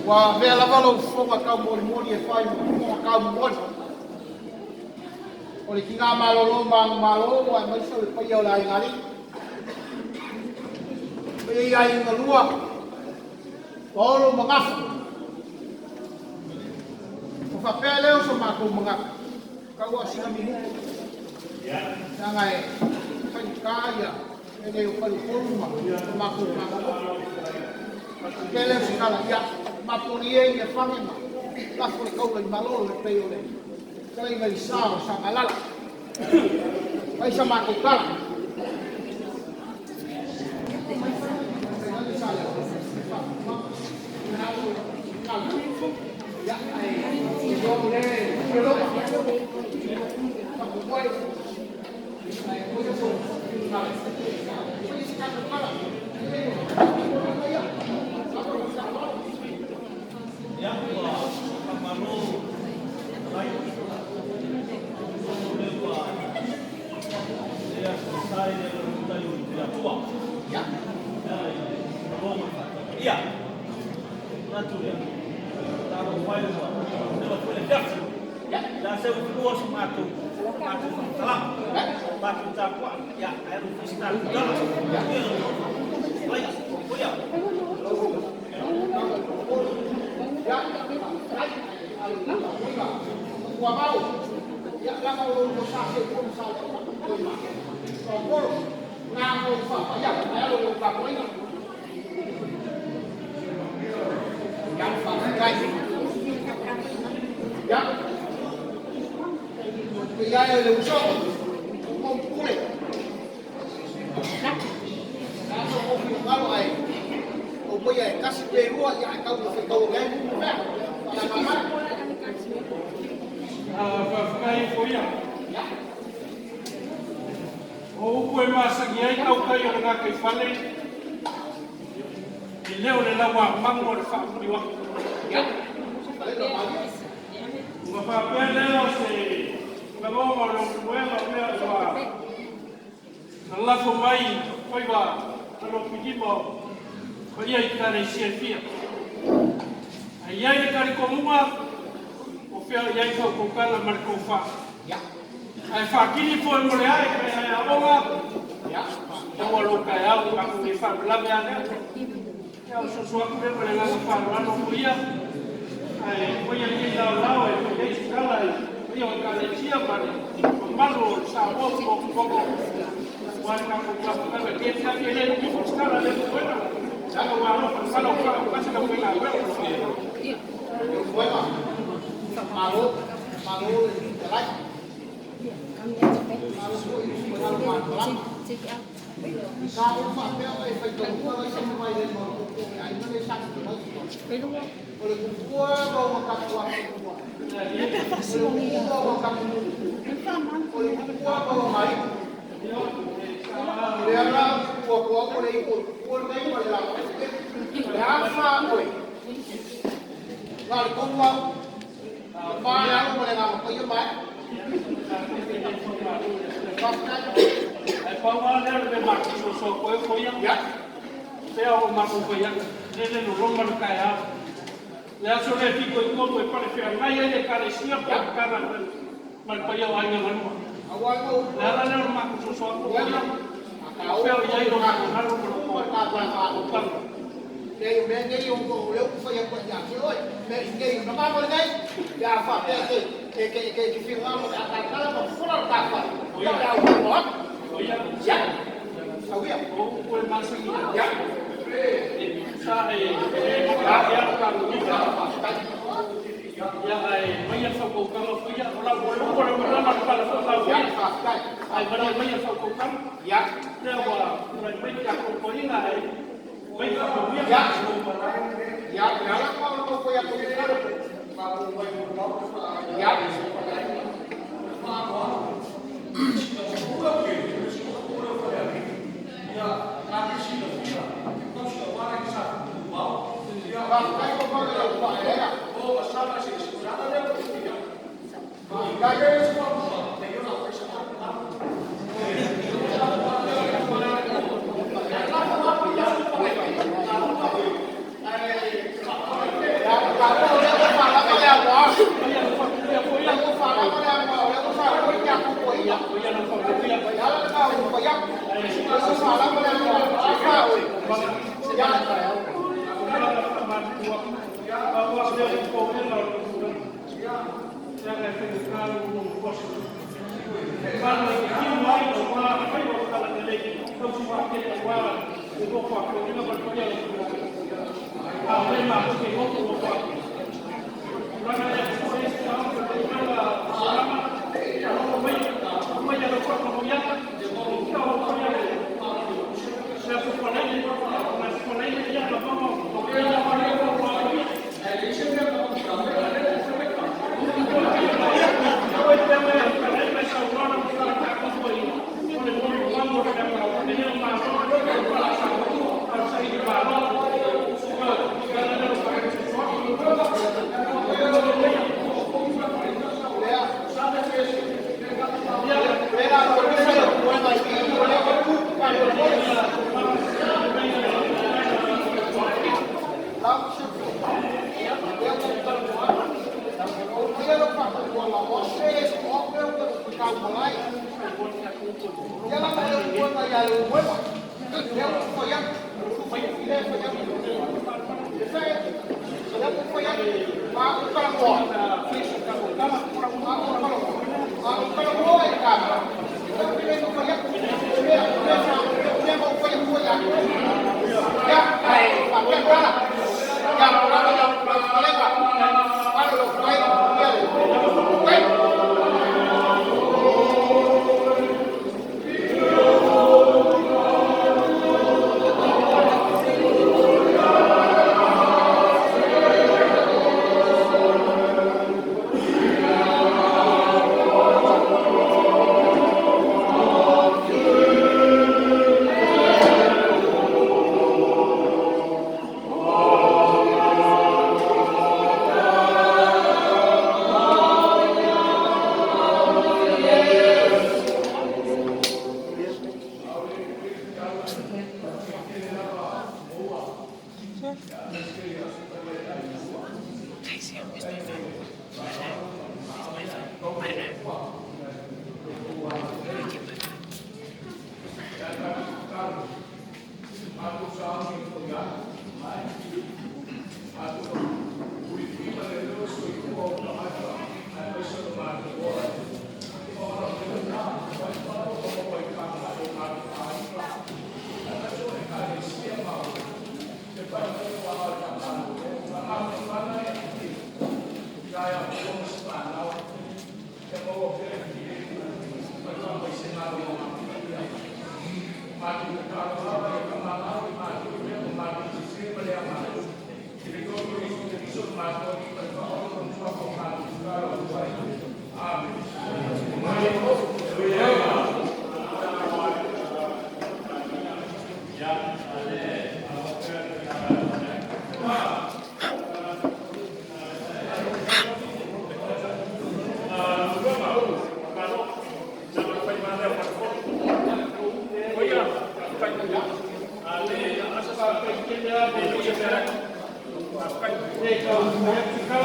Ua avea lava lou fofoga taumolimoli e fai ma fofoga taumomoli o le tina malolo manumalo aemaise o le paia o le aigaalii. Paia i aiga lua, Paolo ma Gafa. Ua faapea lea o so matou manatu, tau lava o sina minute, leaga e faigata ia mea nei o faleupolu ma o matou faamomoe. O le tele o se tala, ia mapu ia i Niafane ma lafo le taula i Malolo e pei o le fetalaiga i le sa o Sagalala. Fai sa matou tala. Ia, ua faamalo fetalai, atonu o lea ua e asosa i le alo o le tai o le Tuiatua e ala i le malo ma le faatautaia. Manatu lea, talofa e ua leva foi le afiafi. O le a seu i fanua so matou faamatalaga, matou tapuai, ia, ae alu foi se tatou tala. Manuia lau Afioga. Faafetai foi ia. O upu e masani ai tautai o le gataifale, e le o le lauamanu o le faamuliuata. Ua faapea lea o se lagona o le uluega o mea ua lalafo mai faiva alofilima o paia i Ekalesia e fia. Ae i ai le talitonuga o fea o i ai faautautaga ma le tofa. Ae faatini foi mo le ae pe ae aoga, maua lou taeao tatou le faalavelave lava lea. Ia o le soso atu lea ma le agaga faaaloalo foi ia. Ae faia lenei laolao e fai ai se tala i paia o Ekalesia ma le mamalu o le Samoa ua aua le tatou mafutaga i lenei afiafi. E le umi foi se tala a lea puega. Leaga ua alofa le fala ua faautasi le aufaigaluega. Malo, malo le fetalai. Malo foi i finagalo malamalama. Sa ou faapea e faitauina laisa ma mai le maopoopo o le aiga lea sa tutu mai. O le tupua ma ona tapuafanua. O le nuu ma ona tapunuu. O le tupua ma ona aiga. O lea la ou te tu atu au o le ipu o le tupua lenei ma le latou. O le a fa oe? Na o le tonu au. Ma le alo ma le agaga paia ma e. Faafetai. Ae pau lava lea o le mea matou soso atu ai foi ia. Pea o matou fai atu, lele loloma le taeao. Le aso lea fito i tonu e palefeagai ai le Ekalesia po o le Matagaluega ma le paia o aiga galua. Aua no Le ala lea o le matou soso atu foi ia. O fea o i ai lou finagalo ma lou tofa. Nei o mea nei o lea ou te fai atu ai ia te oe. Mea i nei na mamo lenei. Pe a faapea e te finagalo o le a talatala ma fofola le ta fale. Ia o le a ou talanoa atu. O ia, Ia. Sau ia. o upu e masani ai. E tusa e ia le tatou. Ia ae maia le faautautaga foi ia. O lau o le upu o le malama le pala foi lau Ia, ia. faafetai. Ae valaau maia le faautautaga. Lea ua tulai mai le tatou toeaina ae mai faamanuia. Ia. Ia, le ala ma o le fai atu i le tala. Ia. Faafetai mo mana lau faaeaea. Faafetai. Thank you.